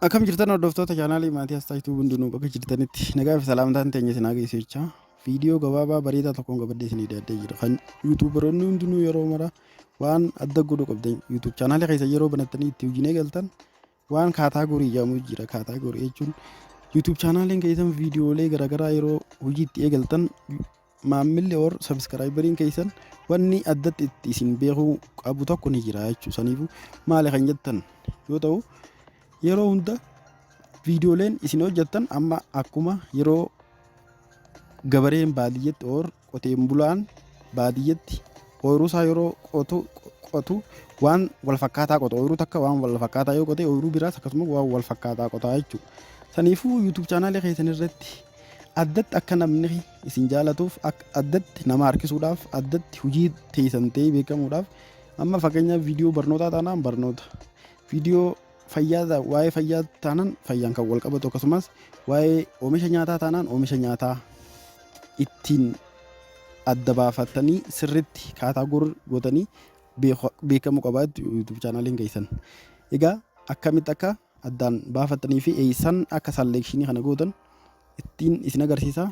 Akkam jirtan, hordoftoota chaanaalii Maatii Astaayituu? Hundinuu bakka jirtanitti nagaa fi salaamtaan teenya isin haa geessu jechaa, viidiyoo gabaabaa bareedaa tokkoon qabadhee isinii dhiyaadhee jira. Kan YouTuberoonni hundinuu yeroo mara waan adda godhuu qabdan, YouTube chaanaalii keessa yeroo banattanii itti hojiin eegaltan, waan category jedhamu jira. Category jechuun YouTube chaanaaliin keessan viidiyoolee garaagaraa yeroo hojii itti eegaltan, maammilli or subscriberiin keessan wanni addatti itti isin beekuu qabu tokko ni jira jechuudha. Saniifuu maali kan jettan yoo ta'u, yeroo hunda viidiyooleen isin hojjettan amma akkuma yeroo gabareen baadiyyatti or qoteen bulaan baadiyyatti ooyiruu isaa yeroo qotu waan wal fakkaataa qota. Ooyiruu takka waan wal fakkaataa yoo qote, ooyiruu biraas akkasuma waan wal fakkaataa qotaa jechuudha. Saniifuu YouTube chaanaalii keessan irratti addatti akka namni isin jaalatuuf, akka addatti nama harkisuudhaaf, addatti hojii teessan ta'ee beekamuudhaaf, amma fakkeenyaaf viidiyoo barnootaa taanaan barnoota, viidiyoo fayyaa, waa'ee fayyaa taanaan fayyaan kan wal qabatu, akkasumas waa'ee oomisha nyaataa taanaan oomisha nyaataa ittiin adda baafatanii sirritti category gootanii beekamuu qabaatu YouTube chaanaaliin keessan. Egaa akkamitti akka addaan baafatanii fi eessan akka selection kana gootan ittiin isin agarsiisa.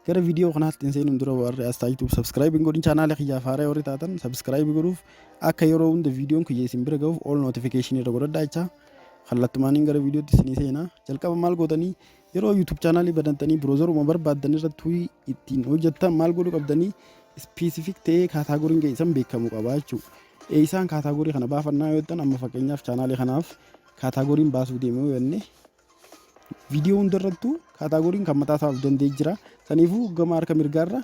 Gara viidiyoo kanaatti hin seenuun dura, warri Astaa YouTube subscribe hin godhin, chaanaala kiyyaaf haaraa warri taatan, subscribe godhuuf akka yeroo hunda viidiyoon kiyya isin bira gahuuf all notification irra godhadhaa jecha, kallattumaaniin gara viidiyootti isinii seenaa. Jalqaba maal gootanii? Yeroo YouTube chaanaalii banatanii browseruma barbaaddan irratti ittiin hojjettan maal godhuu qabdanii? Specific ta'ee categoryn keessan beekamuu qaba jechuudha. Eessaan category kana baafannaa yoo jettan, amma fakkeenyaaf chaanaalii kanaaf categoryn baasuu deemee yoo jenne, viidiyoo hundarrattuu categoryn kan mataa isaa of danda'e jira. Saniifuu gama harka mirgaarra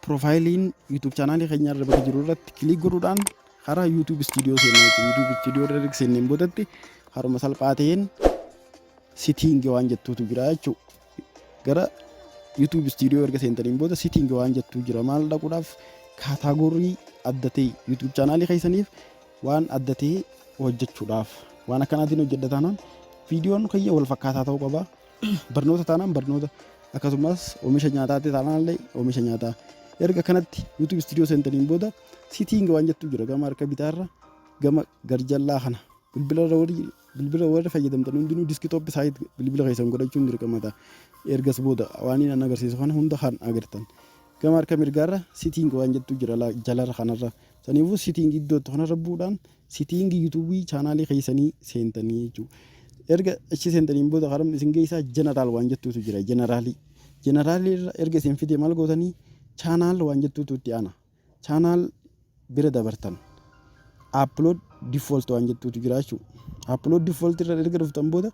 profileiin YouTube chaanaalii keenya irra bakka jiru irratti click godhuudhaan karaa YouTube Studio seenaa jechuudha. YouTube Studio irra seenneen boodatti haruma salphaa ta'een setting waan jettuutu jira jechuudha. Gara YouTube Studio erga seentaniin booda setting waan jettuu jira. Maal dhaquudhaaf? Category adda ta'e YouTube chaanaalii keessaniif waan adda ta'e hojjechuudhaaf. Waan akkanaatiin hojjedha taanaan viidiyoon kiyya wal fakkaataa ta'uu qaba. Barnoota taanaan barnoota, akkasumas oomisha nyaataatti taanaan illee oomisha nyaataa. Erga kanatti YouTube Studio seentaniin booda setting waan jettu jira gama harka bitaarra, gama garjallaa kana. Bilbila warri bilbila warri fayyadamtan hundinuu desktop site bilbila keessan godhachuun dirqama ta'a. Ergas booda waan inni agarsiisu kana hunda kan agartan. Gama harka mirgaarra setting waan jettu jira jalarra kanarra. Saniifuu setting iddoo kanarra bu'uudhaan setting YouTube chaanaalii keessanii seentanii jechuudha. Erga achi seentaniin booda karaa isin geessaa general waan jettuutu jira, general. General irra erga isin fide maal gootanii? Channel waan jettuutu itti aana. Channel bira dabartan. Upload default waan jettuutu jira jechuudha. Upload default irra erga dhuftan booda,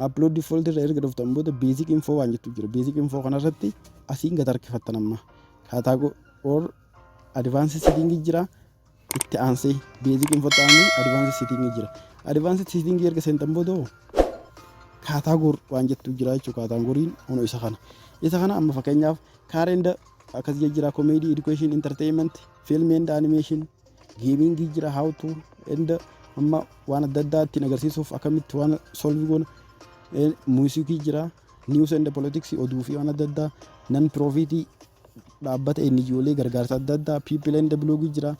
upload default irra erga dhuftan booda basic info waan jettu jira. Basic info kanarratti asiin gad harkifattan amma. Category or advanced setting jira. Itti aansee basic info ta'anii advanced setting jira. Advanced setting erga seentan booda category waan jettu jira jechuudha. Categoryn ono isa kana. Isa kana amma fakkeenyaaf car and akkas jira, comedy, education, entertainment, film and animation, gaming jira, how to and amma waan adda addaa ittiin agarsiisuuf akkamitti waan solve goona, music jira, news and politics, oduu fi waan adda addaa, non profit, dhaabbata NGOlee gargaarsa adda addaa, people and blog jira,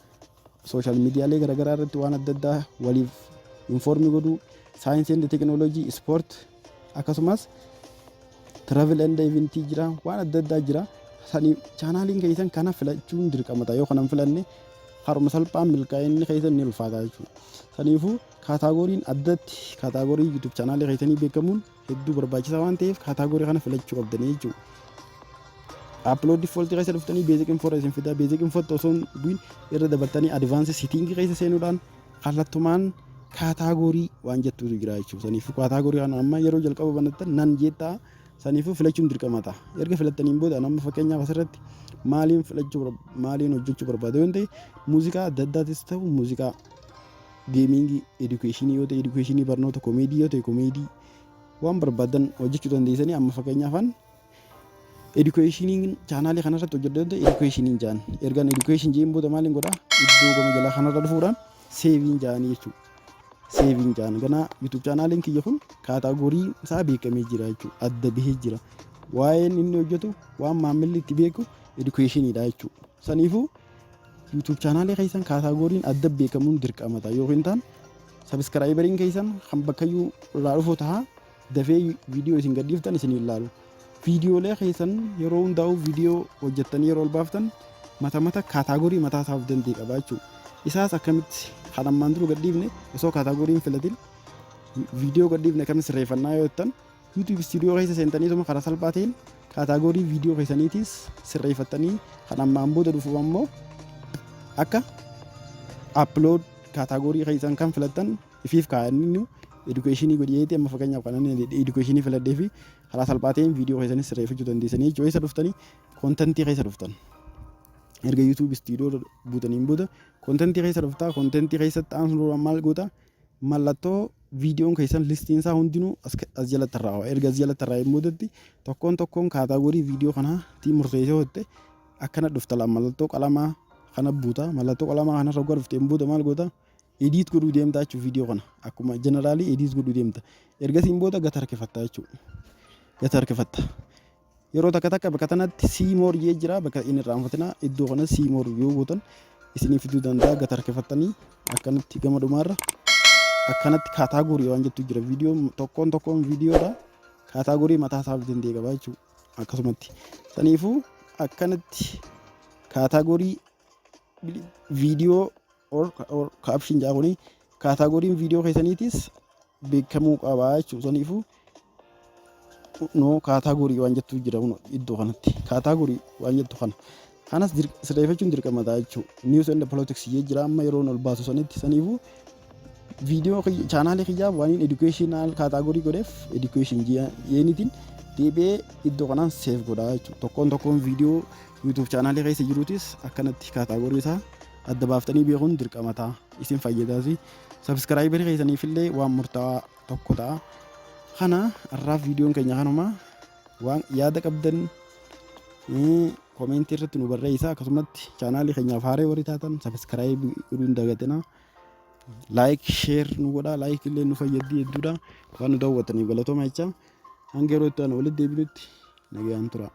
social medialee garaagaraa irratti waan adda addaa waliif inform godhuu, science and technology, sport, akkasumas travel and event jira, waan adda addaa jira. Sani chaanaaliin keessan kana filachuun dirqama ta'a. Yoo kana hin filanne haruma salphaan milkaa'inni keessan ni ulfaata jechuudha. Saniifuu categoryn addatti category YouTube chaanaalii keessanii beekamuun hedduu barbaachisaa waan ta'eef category kana filachuu qabdanii jechuudha. Upload default keessa dhuftanii basic info irra isin fidaa. Basic info osoo hin bu'in irra dabartanii advanced setting keessa seenuudhaan kallattumaan category waan jettuutu jira jechuudha. Saniifuu category kana amma yeroo jalqaba banattan nan jettaa, saniifuu filachuun dirqama ta'a. Erga filattaniin booda amma fakkeenyaaf asirratti maaliin filachuu, maaliin hojjechuu barbaada yoo ta'e, muuziqaa adda addaatis ta'u muuziqaa, gaming, education yoo ta'e education, barnoota, comedy yoo ta'e comedy, waan barbaadan hojjechuu dandeessanii. Amma fakkeenyaaf educationiin chaanaalii kanarratti hojjedhu yoo ta'e, educationiin jaan. Ergaan education jeen booda maaliin godhaa? Iddoo gama jalaa kanarra dhufuudhaan saveiin jaanii jechuudha. Saveiin jaan ganaa YouTube chaanaaliin kiyya kun category isaa beekamee jira jechuudha. Adda bahee jira. Waa'een inni hojjetu, waan maamilli itti beeku educationiidha jechuudha. Saniifuu YouTube chaanaalii keessan categoryn adda beekamuun dirqama ta'a. Yoo hin taane Subscriberiin keessan kan bakkayyuu irraa dhufu ta'a, dafee viidiyoo isin gadhiiftan isin ilaalu. Viidiyoolee keessan yeroo hundaa'u viidiyoo hojjettanii yeroo ol baaftan mata mata category mataa isaa of danda'e qaba jechuudha. Isaas akkamitti kan ammaan dura gadhiifne osoo category hin filatin viidiyoo gadhiifne akkamitti sirreeffannaa yoo jettan, YouTube Studio keessa seentaniituma karaa salphaa ta'een category viidiyoo keessaniitiis sirreeffattanii kan ammaan booda dhufu ammoo akka upload category keessan kan filattan ifiif kaa'anii educationii godheeti. Amma fakkeenyaaf kan inni educationii filadhee fi karaa salphaa ta'een viidiyoo keessanis sirreeffachuu dandeessanii jechuudha. Eessa dhuftanii? Contentii keessa dhuftan. Erga YouTube Studio buutaniin booda contentii keessa dhuftaa. Contentii keessatti aansuun maal goota? Mallattoo viidiyoon keessan listiin isaa hundinuu as jalatti irraa. Erga as jalatti irraa boodatti tokkoon tokkoon category viidiyoo kanaatiin murteessee hotte akkana dhufta. Mallattoo qalamaa kana buuta. Mallattoo qalamaa kanarra gara dhufteen booda maal goota? Edit godhuu deemta jechuudha. Viidiyoo kana akkuma generalii edit godhuu deemta. Ergasiin booda gata harkifatta jechuudha. Gata harkifatta. Yeroo takka takka bakka tanatti see more jee jira, bakka inni irraanfatina. Iddoo kana see more yoo gootan isinii fiduu danda'a. Gata harkifattanii akkanatti gama dhumaarra akkanatti category waan jettu jira. Viidiyoo tokkoon tokkoon viidiyoodha category mataa isaa danda'e qaba jechuudha. Akkasumatti saniifuu akkanatti category viidiyoo or caption jaa kuni categoryn viidiyoo keessaniitis beekamuu qaba jechuudha. Saniifuu no category waan jettu jira iddoo kanatti, category waan jettu kana kanas sirreeffachuun dirqama ta'a jechuudha. News and politics jee jira amma yeroon ol baasu sanitti. Saniifuu viidiyoo channelii kiyyaaf waan educational category godheef education jeenitiin deebi'ee iddoo kanaan save godhaa jechuudha. Tokkoon tokkoon viidiyoo YouTube channelii keessa jiruutis akkanatti category isaa adda baaftanii beekuun dirqama ta'a. Isin fayyadaas, subscriberii keessaniifillee waan murtaawaa tokko ta'a. Kana har'aaf viidiyoon keenya kanuma. Waan yaada qabdan commentii irratti nu barreessaa. Akkasumatti channelii keenyaaf haaree warri taatan subscribe godhuu hin dagatinaa. Like, share nu godhaa. Like illee nu fayyaddi hedduudha. Waan nu daawwattaniif galatooma jecha, hanga yeroo itti aanu walitti deebinutti nagayaan tura.